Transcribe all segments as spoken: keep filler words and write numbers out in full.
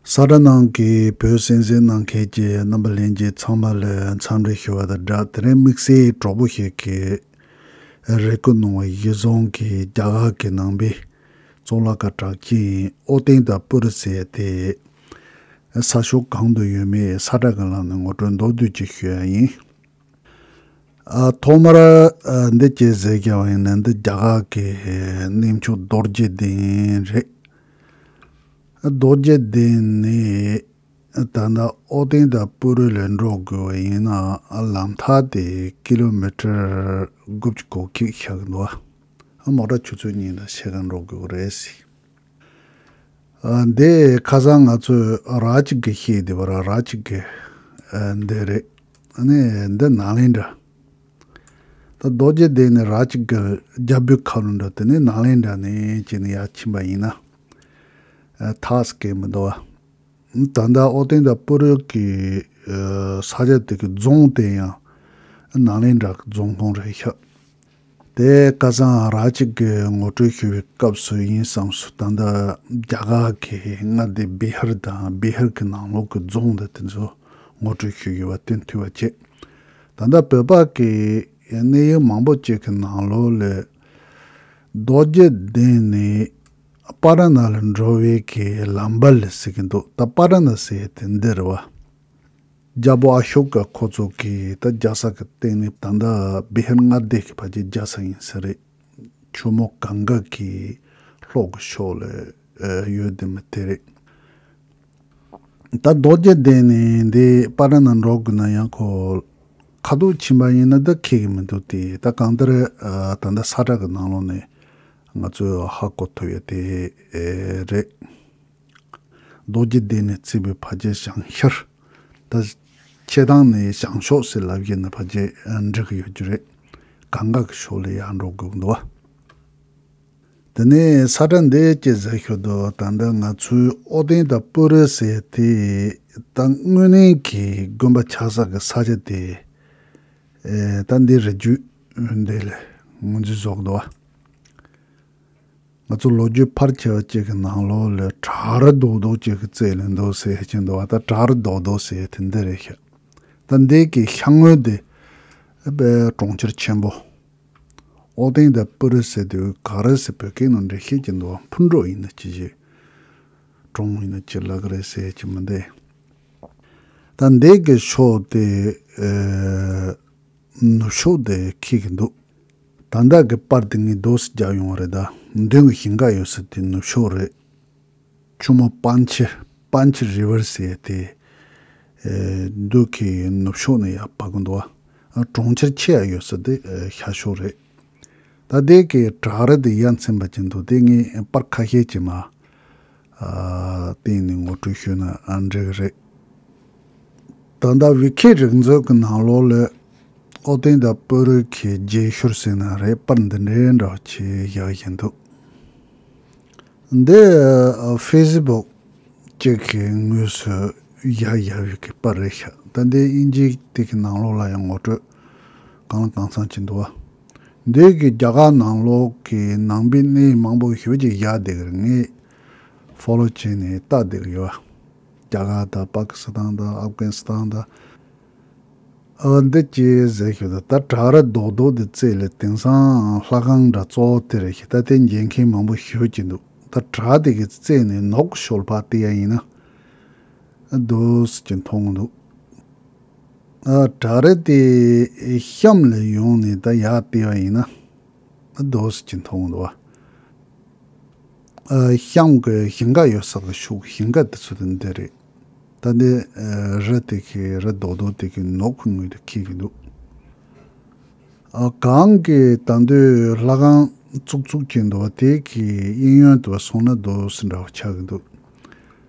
ས་ཁྲ་ནང་གི་བོད་གསན་གཟིགས་གནང་མཁན་གྱི་རྣམ་པ་ལྷན་རྒྱས་ཚང་མ་ལ་འཚམས་འདྲི་ཞུ་བ་དང་སྦྲགས། དེ་རིང་དམིགས་བསལ་གྲོགས་པོ་ཞིག་གིས་རེ་སྐུལ་གནང་བ་གཞིར་བཟུང་གིས་རྒྱ་གར་གྱི་ནང་པའི་གཙུག་ལག་ཁང་གྲགས་ཅན་ཨོ་ཏན་ཏ་པུ་རི་ཟེར་ཡ་དེ་ས་ཕྱོགས་གང་དུ་ཡོད་མེད་ས་ཁྲ་གི་ལམ་ནས་ངོ་སྤྲོད་མདོར་བསྡུས་ཅིག་ཞུ་ཡ་ཡིན། ཨ། ཐོག་མར་ཨ་འདི་ཅིག་ཟེར་རྒྱུ་ཡིན་ན། འདི་རྒྱ་གར་གྱི་གནས་མཆོག་རྡོ་རྗེ་གདན་རེད། རྡོ་རྗེ་གདན་ནས་ད་ལྟ་ཨོ་ཏན་ཏ་པུ་རི་ལ་འགྲོ་དགོས་པ་ཡིན་ན། ལམ་ཐག་དེ་ཀི་ལོ་མི་ཊར་དགུ་བཅུ་གོ་གཅིག་ཆགས་ཀྱི་འདུག། མོ་ཊ་ཆུ་ཚོད་གཉིས་དང་ཕྱེད་ཀ་འགྲོ་དགོས་རེད་ཟེར། ཨ། འདི་ཁ་སང་ང་ཚོས་ར་ཅིག་གི་བཤད་བསྡད་པ་ར་ར་ཅིག་གི་ཨ་འདི་རེད། ཨ་ནི་འདི་ནཱ་ལེནྡྲ། ད་རྡོ་རྗེ་གདན་ནས་ར་ཅིག་གི་རྒྱལ་པོའི་ཁ་ལོ་འདྲ། དེ་ནས་ནཱ་ལེནྡྲ་ནས་བྱས་ནས་ཡར་ཕྱིན་པ་ཡིན་ན། ཨ། ཐག་སྐད་མི་འདུག་བ། ད་ལྟ་ཨོ་ཏན་ཏ་པུ་རི་གི་ཨ་ས་ཆ་དེ་གི་རྫོང་དེ་ཡང་ནཱ་ལེནྡྲ་གི་རྫོང་ཁོངས་རེད་ཤག། དེ་ཁ་སང་ར་ཅིག་གིས་ངོ་སྤྲོད་ཞུ་བའི་སྐབས་སུ་ཡིན་བསམ་སོང་། ད་ལྟ་རྒྱ་གར་གྱི་མངའ་སྡེ་བི་ཧར་དང་བི་ཧར་གྱི་ནང་ལོགས་ཀྱི་རྫོང་འདི་དེ་ཚོ་ངོ་སྤྲོད་ཞུ་ཡོད་པ་དེ་འཐུས་པ་བྱས། ད་ལྟ་བོད་པ་གི་གནས་ཡུལ་མང་པོ་ཅིག་གི་ནང་ལོགས་ལ་རྡོ་རྗེ་གདན་ནས་པ་ཊ་ན་ལ་འགྲོ་བའི་གི་ལམ་བར་ལ་ཟེར་གྱི་འདུག། ད་པ་ཊ་ན་ཟེར་ཡ་དེ་འདི་རེད་བ། རྒྱལ་པོ་ཨ་ཤོ་ཀ་ཁོ་ཚོ་གིས་ད་རྒྱལ་ས་གི་སྟེང་ནས། ད་ལྟ་བི་ཧར་མངའ་སྡེ་གི་ཕལ་ཆེར་རྒྱལ་ས་ཡིན་ས་རེད། ཆུ་མོ་གངྒཱ་གི་ལྷོ་གི་ཕྱོགས་ལ་ཨ་ཡོད་དེ་མི་དེ་རེད། ད་རྡོ་རྗེ་གདན་ནས་འདི་པ་ཊ་ན་འགྲོ་དགོས་ན་ཡང་ཁོ་ཁ་ཐུག་ཕྱིན་པ་ཡིན་ན་ད་ཁེགས་ཀྱི་མི་འདུག་སྟེ། ད་གང་ལྟར་ཨ་ད་ལྟ་ས་ཁྲ་གི་ནང་ལོགས་ནས་ང་ཚོས་ཧ་གོ་ཐུབ་ཡ་དེ་ཨེ་རེད། རྡོ་རྗེ་གདན་ནས་བརྩིས་པའི་ཕལ་ཆེར་བྱང་ཤར། ད་ཆེ་ཐང་ནས་བྱང་ཕྱོགས་ཟེར་ལབ་ཀྱི་ན་ཕལ་ཆེར་འགྲིག་གི་ཡོད་རྒྱུ་རེད། གངྒཱ་གི་ཕྱོགས་ལ་ཡར་འགྲོ་དགོས་འདུག་བ། དེ་ནས་ས་ཁྲ་འདི་ཅི་ཟེར་ཞུ་དུས། ད་ལྟ་ང་ཚོའི་ཨོ་ཏན་ཏ་པུ་རི་ཟེར་དེ་ད་དངོས་གནས་ཀྱི་དགོན་པ་ཆགས་ས་གི་ས་ཆ་དེ། ཨེ་ད་འདི་རི་རྒྱུད་འདི་ལ་ངོས་འཛིན་བཟོ་གི་འདུག་བ། ང་ཚོ་ལོ་རྒྱུས་ཕལ་ཆེ་བ་ཅིག་གི་ནང་ལོགས་ལ་བྲག་རི་རྡོག་རྡོག་ཅིག་གི་རྩེ་ལ་འདུག་ཟེར་གྱི་འདུག་བ། ད་བྲག་རི་རྡོག་རྡོག་ཟེར་དེ་འདི་རེད་ཤག། ད་འདི་གི་ཤར་ངོས་དེ་དཔེ་གྲོང་ཁྱེར་ཆེན་པོ་ཨོ་ཏན་ཏ་པུ་རི་ཟེར་དེ་ག་རེ་ཟེར་བོད་སྐད་ནང་འགྲེལ་བཤད་ཀྱི་འདུག་བ། ཕུན་གྲོགས་ཡིན་ན་ཅི་ཞིག། གྲོང་ཡིན་ན་ཅི་ལབ་གི་རེད་ཟེར་གྱི་མི་འདུག། ད་འདི་གི་ཕྱོགས་དེ་ཨེ་ནུབ་ཕྱོགས་དེ་འཁེལ་གྱི་འདུག། ད་ལྟ་གི་པར་དེ་ངས་རྡོ་སི་རྒྱག་ཡོང་བ་རེད། ད་མདུན་གྱི་ཞིང་ཁ་ཡོད་ས་དེ་ནུབ་ཕྱོགས་རེད། ཆུ་མོ་པན་ཆི། པན་ཆི་རི་ཝར་ཟེར་ཡ་དེ་ཨེ་འདུག་གི་ནུབ་ཕྱོགས་ནས་ཡར་བབས་ཀྱི་འདུག་བ། གྲོང་ཁྱེར་ཆེ་ཡ་ཡོད་ས་དེ་ཨེ་ཤར་ཕྱོགས་རེད། ད་དེ་གི་བྲག་རི་དེ་ཡ་མཚན་པ་ཅན་འདུག། དེ་ངས་པར་ཁ་ཤས་ཅིག་མར་ཨ་བསྟན་ནས་ངོ་སྤྲོད་ཞུས་ན་ཨ་འགྲིག་གི་རེད། ད་ལྟ་བི་ཁེ་རིག་མཛོད་ཀྱི་ནང་ལོགས་ལ་ཨོ་ཏན་ཏ་པུ་རི་གི་རྗེས་ཤུལ་ཟེར་ན་རེད། པར་འདི་འདྲའི་འདྲ་བ་ཅིག་བཞག་བཞིན་འདུག། འདི་ཨ་ཕེ་སི་བུག་ཅིག་གི་ངོས་སུ་བཞག་བཞག་པའི་གི་པར་རེད་ཤག། ད་འདི་དབྱིན་ཇི་དེ་གི་ནང་ལོགས་ལ་ཡང་ངོ་སྤྲོད་གང་ལ་གང་འཚམ་ཅིག་འདུག་བ། འདི་གི་རྒྱ་གར་ནང་ལོགས་ཀྱི་ནང་པའི་གནས་མང་པོ་ཞེ་པོ་ཅིག་བཞག་བསྡད་ཀྱི་རེད། ངས་ཕོ་ལོ་བྱས་ནས་ལྟ་བསྡད་ཀྱི་ཡོད། རྒྱ་གར་དང་པ་ཀི་སི་ཐན་དང་ཨབ་གྷ་ནི་སི་ཐན་དང་། ཨ་འདི་ཅི་ཟེར་ཞུ་ད། ད་བྲག་རི་རྡོག་རྡོག་འདི་རྩེ་ལ་དེང་སང་ལྷ་ཁང་འདྲ་གཙོ་བོ་དེ་རེད་ཤག། ད་དེ་མཇལ་མཁན་མང་པོ་ཞེ་པོ་ཅིག་འདུག། ད་བྲག་དེ་གི་རྩེ་ནས་ནུབ་ཕྱོགས་ཕར་བལྟས་ཡ་ཡིན་ན་ཨ་རྡོ་སི་ཅིག་མཐོང་གི་འདུག། ཨ་བྲག་རི་དེ་གཤམ་ལ་ཡོང་ནས་ད་ཡར་བལྟས་པ་ཡིན་ན་ཨ་རྡོ་སི་ཅིག་མཐོང་གི་འདུག་བ། ཨ་གཤམ་གྱི་ཞིང་ཁ་ཡོད་ས་གི་ཕྱོགས་ཀྱི་ཞིང་ཁ་དེ་ཚོ་དེ་འདི་རེད། ད་འདི་ཨ་རི་དེ་གི་རི་རྡོག་རྡོག་དེ་གི་ནུབ་ཀྱི་ངོས་དེ་འཁེལ་གྱི་འདུག། ཨ་གང་གི་ད་འདོད་ལྷ་ཁང་བཙུགས་བཙུགས་ཀྱི་འདུག་བ། དེ་གི་གཡས་གཡོན་དུ་བ་སོང་ན་རྡོ་སི་འདྲ་བ་ཆགས་ཀྱི་འདུག།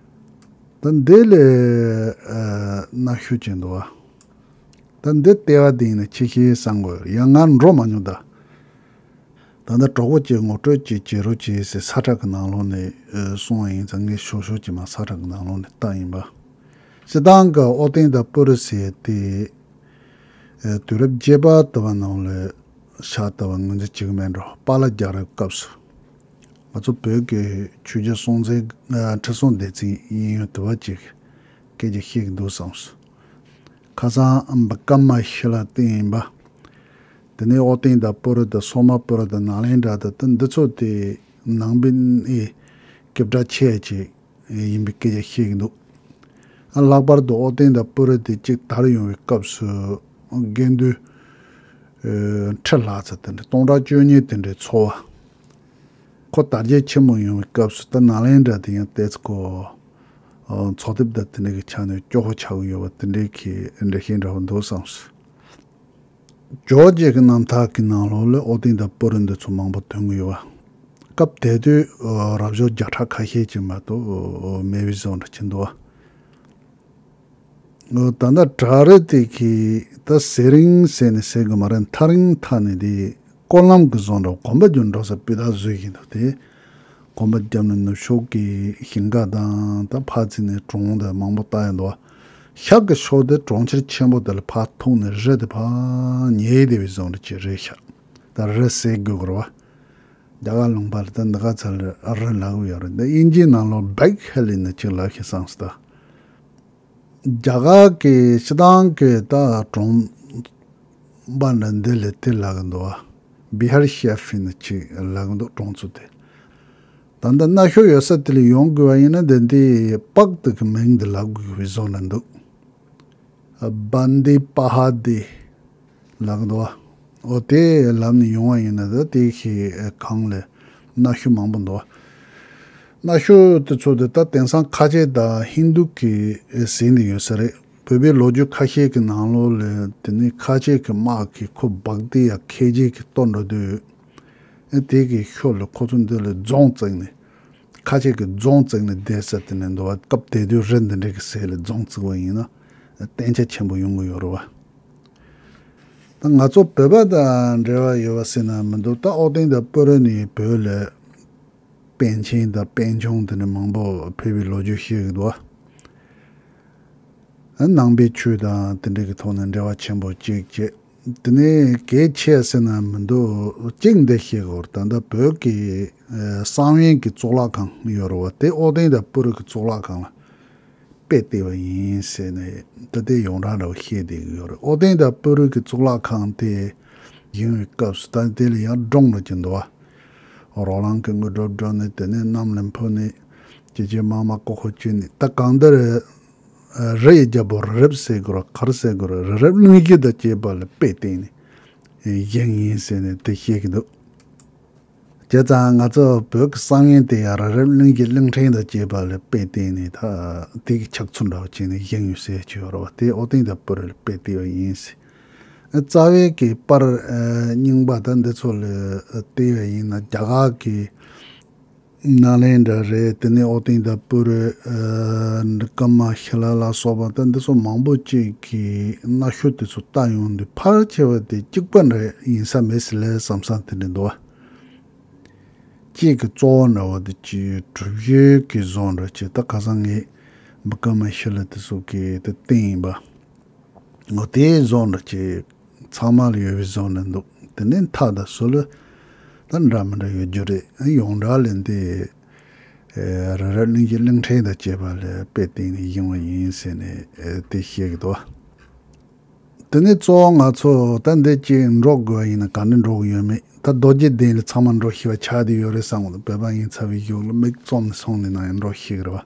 ད་འདི་ལས་ཨ་གནའ་ཤུལ་ཅིག་འདུག་བ། ད་འདི་ལྟེ་བ་འདི་ཡིན་ན་ཆེ་ཤེལ་གསང་དགོས། ཡང་ང་འགྲོ་མ་མྱོང་ད། ད་ལྟ་གྲོགས་པོ་གཅིག་ངོ་སྤྲོད་ཅིག་བྱེད་རོགས་གྱིས་ཟེར་ས་ཁྲ་གི་ནང་ལོགས་ནས་ཨེ་གསུངས་པ་ཡིན་ཙང་ངས་ཤོག་ཤོག་ཅིག་མར་ས་ཁྲ་གི་ནང་ལོགས་ནས་བཏབ་ཡིན་པ། སྤྱིར་བཏང་གི་ཨོ་ཏན་ཏ་པུ་རི་ཟེར་དེ་ཨེ་དུས་རབས་བརྒྱད་པ་དུ་བ་ནང་ལ་ཤར་ལྟ་བུ་ངོས་འཛིན་བྱེད་ཀྱི་མེད་འགྲོ། པཱ་ལགས་རྒྱལ་རབས་སྐབས་སུ། ང་ཚོ་བོད་ཀྱི་ཆོས་རྒྱལ་སྲོང་བཙན། ཨ། ཁྲི་སྲོང་ལྡེ་བཙན་གཡས་གཡོན་དུ་བ་ཅིག་སྐད་ཆ་བཤད་ཀྱི་འདུག་བསམས་སོང་། ཁ་སང་བི་ཀྲ་མ་ཤི་ལ་བསྟན་ཡིན་པ། དེ་ནས་ཨོ་ཏན་དང་པུ་རི་དང་སོ་མ་པུ་རི་དང་ནཱ་ལེནྡྲ་དང་། ད་འདི་ཚོ་དེ་ནང་པའི་སྐད་གྲགས་ཆེ་ཅིག་ཡིན་པའི་སྐད་ཆ་བཤད་ཀྱི་འདུག་ཨ། ལྷག་པར་དུ་ཨོ་ཏན་དང་པུ་རི་དེ་གཅིག་དར་ཡོང་བའི་སྐབས་སུ་དགེ་འདུན་ཨ་ཁྲི་ལྷག་ཙམ་དེ་འདྲ་སྟོང་ཕྲག་བཅུ་གཉིས་དེ་འདྲའི་འཚོ་བ། ཁོ་དར་རྒྱས་ཆེན་པོ་ཡོང་བའི་སྐབས་སུ་ད་ནཱ་ལེནྡྲ་དེ་ཡང་ཏོག་ཙམ་ཁོ་ཨ་འཚོ་ཐབས་དང་དེ་འདྲ་གི་ཆ་ནས་སྐྱོ་པོ་ཆགས་ཀྱི་ཡོད་པ་དེ་འདྲའི་གི་འགྲེལ་བཤད་འདྲ་བོ་འདུག་བསམས་སོང་། ཇོ་བོ་རྗེ་གི་རྣམ་ཐར་གྱི་ནང་ལོགས་ལ་ཨོ་ཏན་དང་པུ་རི་འདི་ཚོ་མང་པོ་ཐོན་གྱི་ཡོད་པ། སྐབས་དེ་དུས་རབ་བྱུང་བརྒྱ་ཕྲག་ཁ་ཤས་ཅིག་མ་གཏོགས་མེད་པའི་བཟོ་འདྲ་ཅིག་འདུག་པ། ད་ལྟ་བྲག་རི་དེ་གི་ད་ཟེ་རིང་ཟེར་ནས་ཟེར་གི་མ་རེད། ཐག་རིང་ཐག་ནས་དེ་སྐོར་ལམ་གྱི་བཟོ་འདྲ་གོམ་པ་རྒྱུག་འགྲོ་ས་སྤུས་དག་བཟོས་ཀྱི་འདུག་དེ། གོམ་པ་བརྒྱབ་ནས་ནུབ་ཕྱོགས་ཀྱི་ཞིང་ཁ་དང་། ད་ཕར་ཕྱིན་ནས་གྲོང་དང་མང་པོ་བལྟ་ཡ་འདུག་པ། ཤར་གྱི་ཕྱོགས་དེ་གྲོང་ཁྱེར་ཆེན་པོ་དེ་ལ་ཕར་ཐུག་ནས་རི་དེ་ཕར་ཉལ་བསྡད་པའི་བཟོ་འདྲ་ཅིག་རེད་ཤག་ད་རི་ཟེར་དགོས་ཀྱི་རེད་པ། རྒྱ་གར་ལུང་པ་ལ་ད་འདི་ག་ཚོ་ལ་རི་ལབ་ཀྱི་ཡོད་རེད། འདི་དབྱིན་ཇིའི་ནང་ལོགས་བྷེག་ཧི་ལི་ནི་ཅིག་ལབ་ཤག་བསམས་སོང་ད། རྒྱ་གར་གྱི་སྤྱིར་བཏང་གི་ད་གྲོང་པ་འདྲ་འདི་ལ་དེ་ལབ་ཀྱི་འདུག་པ། བི་ཧར་ཤེ་ཧྥི་ནི་ཅིག་ལབ་ཀྱི་འདུག་གྲོང་ཚོ་དེ། ད་ལྟ་གནའ་ཤུལ་ཡོད་ས་དེ་ལ་ཡོང་དགོས་པ་ཡིན་ན། འདི་འདི་པགས་དེ་གི་མིང་དེ་ལབ་དགོས་པའི་བཟོ་འདྲ་འདུག་བན་དེ་པ་ཧ་དེ་ལབ་ཀྱི་འདུག་པ། འོ་དེ་ལབ་ནས་ཡོང་བ་ཡིན་ན། ད་དེ་ཞིག་གང་ལས་གནའ་ཤུལ་མང་པོ་འདུག་པ། གནའ་ཤུལ་དེ་ཚོ་དེ་ད་དེང་སང་ཁ་ཆེ་དང་ཧིན་དུ་གི་ཟིན་ནས་ཡོད་ས་རེད། བོད་པའི་ལོ་རྒྱུས་ཁ་ཤས་ཀྱི་ནང་ལོགས་ལ་དེ་ནས་ཁ་ཆེ་གི་དམག་གིས་ཁོ་བྷག་ཏི་ཡ་ཁེ་ཇེ་གི་གཏོར་འགྲོ་དུས། ཨེ། དེ་གི་ཤུལ་ལ་ཁོ་ཚོ་འདི་ལ་རྫོང་བཙུགས་ནས། ཁ་ཆེ་གི་རྫོང་བཙུགས་ནས་བསྡད་ས་དེ་ནས་འདུག་པ། སྐབས་དེ་དུས་རི་འདི་འདྲ་གི་ས་ལ་རྫོང་བཙུགས་པ་ཡིན་ན་བརྟན་ཆ་ཆེན་པོ་ཡོང་གི་ཡོད་རེད་པ། ད་ང་ཚོ་བོད་པ་དང་འབྲེལ་བ་ཡོད་པ་ཟེར་ན་མི་འདུག་ད་ཨོ་ཏན་དང་པུ་རི་ནས་བོད་ལ་པཎ་ཆེན་དང་པཎ་ཆུང་དེ་འདྲ་མང་པོ་ཕེབས་པའི་ལོ་རྒྱུས་བཤད་ཀྱི་འདུག་པ། ནང་པའི་ཆོས་དང་དེ་འདྲ་གི་ཐོག་ནས་འབྲེལ་བ་ཆེན་པོ་གཅིག་བྱས། དེ་ནས་གལ་ཆེ་ཟེར་ན་མི་འདུག་གཅིག་འདི་བཤད་དགོས་རེད། ད་ལྟ་བོད་ཀྱི་ཨ་གསང་བའི་གི་གཙུག་ལག་ཁང་ཡོད་རེད་པ། དེ་ཨོ་ཏན་དང་པུ་རི་གི་གཙུག་ལག་ཁང་ལ་དཔེ་བལྟས་པ་ཡིན་ཟེར་ནས་ད་ལྟའི་ཡོངས་གྲགས་འདྲ་བོ་བཤད་བསྡད་ཀྱི་ཡོད་རེད། ཨོ་ཏན་དང་པུ་རི་གི་གཙུག་ལག་ཁང་དེ་ཡིན་པའི་སྐབས་སུ་ད་དེ་ལ་ཡང་སྒྲུང་འདྲ་ཅིག་འདུག་པ། རོ་ལངས་ཀྱི་དངོས་གྲུབ་སྒྲུབ་ནས། དེ་ནས་གནམ་ལ་འཕུར་ནས། ཀྱེ་ཀྱེ་མ་མ་ཀོ་ཁོ་ཅི་ནས། ད་གང་ལྟར་རི་ཡི་རྒྱལ་པོ་རི་རབ་ཟེར་དགོས་རེད། ག་རེ་ཟེར་དགོས་རེད། རི་རབ་གླིང་བཞི་དང་བཅས་པ་ལ་དཔེ་བལྟས་ནས་བཞེངས་ཡིན་ཟེར་ནས་དེ་བཤད་ཀྱི་འདུག་བྱས་ཙང་ང་ཚོ་བོད་ཀྱི་གསང་བའི་དེ་ཡང་རི་རབ་གླིང་བཞི་གླིང་ཕྲན་དང་བཅས་པ་ལ་དཔེ་བལྟས་ནས། ད་དེ་གི་ཆགས་ཚུལ་འདྲ་བོ་བྱས་ནས་བཞེངས་ཡོད་ཟེར་གྱི་ཡོད་རེད་པ། དེ་ཨོ་ཏན་དང་པུ་རི་ལ་དཔེ་བལྟས་པ་ཡིན་ཟེར། རྩ་བའི་གི་པར་རྙིང་པ་ད་འདི་ཚོ་ལ་བལྟས་པ་ཡིན་ན། རྒྱ་གར་གི་ནཱ་ལེནྡྲ་རེད། དེ་ནས་ཨོ་ཏན་དང་པུ་རི། ཨ་བི་ཀྲ་མ་ཤི་ལ་ལ་སོགས་པ་ད་འདི་ཚོ་མང་པོ་ཅིག་གི་གནའ་ཤུལ་དེ་ཚོ་བལྟ་ཡོང་དུས། ཕལ་ཆེ་བ་དེ་གཅིག་པ་འདྲ་ཡིན་ས་མེད་ཟེར་ལབ་བསམ་བསམ་དེ་འདྲ་འདུག་པ། གཅིག་གི་གཙོ་བོ་འདྲ་བོ་དེ་གཅིག་གྲུ་བཞི་གི་བཟོ་འདྲ་ཅིག་ད་ཁ་སང་ངས་བི་ཀྲ་མ་ཤི་ལ་དེ་ཚོ་གི་དེ་བསྟན་ཡིན་པ། འོ་དེའི་བཟོ་འདྲ་ཅིག་ཚང་མ་ལ་ཡོད་པའི་བཟོ་འདྲ་འདུག་དེ་ནས་མཐའ་དང་ཟུར་ལ་ད་འདྲ་མི་འདྲ་ཡོད་རྒྱུ་རེད། ཡོངས་གྲགས་ལ་འདི་ཨེ་རི་རབ་གླིང་བཞི་གླིང་ཕྲན་དང་བཅས་པ་ལ་དཔེ་བལྟས་ནས་བཞེངས་པ་ཡིན་ཟེར་ནས་ཨེ་དེ་བཤད་ཀྱི་འདུག་དེ་ནས་གཙོ་བོ་ང་ཚོ་ད་འདི་ཅིག་འགྲོ་དགོས་པ་ཡིན་ན་ག་འདྲ་འགྲོ་གི་ཡོད་མེད། ད་རྡོ་རྗེ་གདན་ལ་ཚང་མ་འགྲོ་ཤེས་པ་ཆགས་བསྡད་ཡོད་རེད་བསམ་གི་འདུག་བོད་པ་ཡིན་ཚར་བའི་གཞུག་ལ་མིག་བཙུམ་ནས་སོང་ནས་ན་ཡང་འགྲོ་ཤེས་ཀྱི་རེད་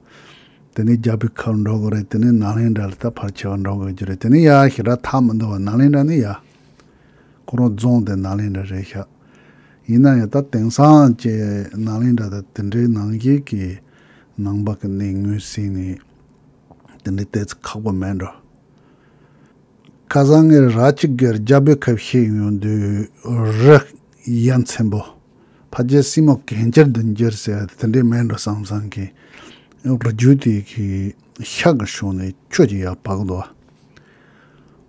པ། དེ་ནས་རྒྱལ་པོའི་ཁབ་འགྲོ་དགོས་རེད། དེ་ནས་ནཱ་ལེནྡྲ་ལ་ད་ཕལ་ཆེ་བ་འགྲོ་དགོས་ཀྱི་རེད། དེ་ནས་ཡར་ཞེ་དྲག་ཐག་མི་འདུག་པ། ནཱ་ལེནྡྲ་ནས་ཡར་ཁོ་རང་རྫོང་དེ་ནཱ་ལེནྡྲ་རེད་ཤག་ཡིན་ན་ཡང་ད་དེང་སང་ཅིག་ནཱ་ལེནྡྲ་དང་དེ་འདྲའི་ནང་བཞིན་གྱི་ནང་པ་གི་གནས་ངོས་ཟིན་ནས་དེ་འདྲའི་ཏོག་ཙམ་ཁག་པོ་མེད་འགྲོ། ཁ་སང་ངས་ར་ཅིག་གི་རྒྱལ་པོའི་ཁབ་བཤད་ཡོང་དུས་རི་ཡ་མཚན་པོ། ཕལ་ཆེར་སྲིན་མོ་གན་རྐྱལ་དུ་འགྱུར་ཟེར་དེ་འདྲའི་མེད་འགྲོ་བསམ་བསམ་གི། རི་རྒྱུད་དེ་གི་ཤག་གི་ཕྱོགས་ནས་ཆུ་ཅིག་ཡར་འབབ་ཀྱི་འདུག་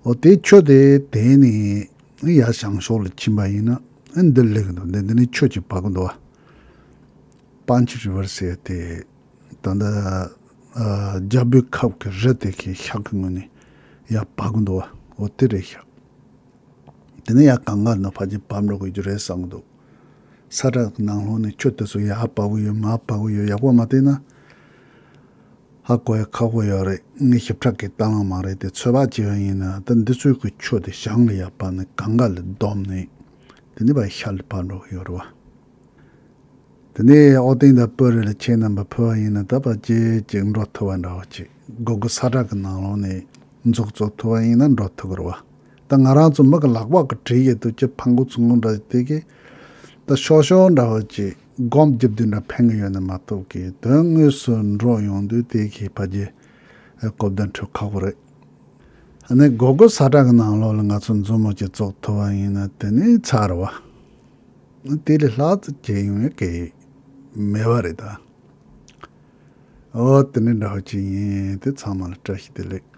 འོ་དེ་ཆུ་དེ་དེད་ནས་ཡར་བྱང་ཕྱོགས་ལ་ཕྱིན་པ་ཡིན་ན་འདི་སླེབས་ཀྱི་འདུག་འདི་འདི་ནས་ཆུ་ཅིག་འབབ་ཀྱི་འདུག་པཱན་ཆི་རི་ཝར་ཟེར་དེ། ད་ལྟ་ཨ་རྒྱལ་པོའི་ཁབ་ཀྱི་རི་དེ་གི་ཤག་གི་ངོས་ནས་ཡར་འབབ་ཀྱི་འདུག་འོ་དེ་རེད་ཤག་དེ་ནས་ཡར་གངས་ཀ་ནང་ཕལ་ཆེར་བབས་འགྲོ་དགོས་རྒྱུ་རེད་བསམ་གྱི་འདུག་ས་བཀྲ་གི་ནང་ལོགས་ནས་ཆུ་དེ་ཚོ་ཡར་འབབ་གི་ཡོད་མར་འབབ་གི་ཡོད། ཡག་པོ་མ་བལྟས་ན་ཧ་གོ་ཡ་ཁག་པོ་ཡོད་རེད། ངས་ཞིབ་ཕྲ་གི་ལྟ་ལོང་མ་རེད་དེ། ཚོད་དཔག་བྱས་པ་ཡིན་ན་ད་འདི་ཚོའི་གི་ཆུ་དེ་བྱང་ལ་ཡར་འབབ་ནས་གངྒཱ་ལ་བསྡོམས་ནས་དེ་ནས་ཕར་ཤར་ལ་ཕར་འགྲོ་གི་ཡོད་རེད་བ། དེ་ནས་ཨོ་ཏིང་དང་སྤུ་རི་ལ་ཁྱེད་རྣམ་པ་ཕུལ་བ་ཡིན་ན་ད་ཕར་ཅིག་ཅིག་འགྲོ་ཐུབ་པ་འདྲ་བོ་ཅིག་སྒོ་དགུ་ས་བཀྲ་གི་ནང་ལོགས་ནས་མཛུབ་བཙུགས་ཐུབ་པ་ཡིན་ན་འགྲོ་ཐུབ་ཀྱི་རེད་བ། ད་ང་རང་ཚོ་མི་གི་ལག་པ་གི་བྲིས་ཡོད་དུས་ཀྱི་ཕང་གུ་ཚུང་གུ་འདྲ་དེ་གི་ད་ཤོག་ཤོག་འདྲ་བོ་ཅིག་སྒོམ་རྒྱབ་དུས་འདྲ་ཕན་གི་ཡོད་ན་མ་གཏོགས་གི་དོན་དངོས་སུ་འགྲོ་ཡོང་དུས་དེ་གི་ཕ་གི་གོ་བརྡ་འཕྲོད་ཁག་པོ་རེད། ཨ་ནི་སྒོ་དགུ་ས་བཀྲ་གི་ནང་ལོགས་ལ་ང་ཚོ་མཛུབ་མོ་ཅིག་བཙུགས་ཐུབ་པ་ཡིན་ན་དེ་ནི་ཚར་བ། དེ་ལས་ལྷག་ཙམ་བྱས་ཡོང་ཡ་གི་མེད་པ་རེད་ད། ཨོ་དེ་འདྲ་འདྲ་བོ་ཅིག་ཡིན། དེ་ཚང་མ་ལ་བཀྲ་ཤིས་བདེ་ལེགས།